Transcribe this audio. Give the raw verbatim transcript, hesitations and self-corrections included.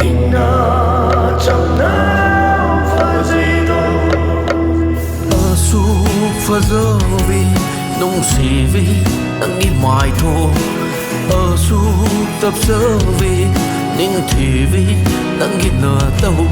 ꯏꯪꯅ ꯆꯝꯅ ꯐꯖꯩꯗꯣ꯫ ꯑꯁꯨꯛ ꯐꯖꯕꯤ ꯅꯨꯡꯁꯤꯕꯤ ꯅꯪꯒꯤ ꯃꯥꯏꯊꯣꯡ, ꯑꯁꯨꯛ ꯇꯞꯆꯕꯤ ꯅꯤꯡꯊꯤꯕꯤ ꯅꯪꯒꯤ ꯅꯇꯧ꯫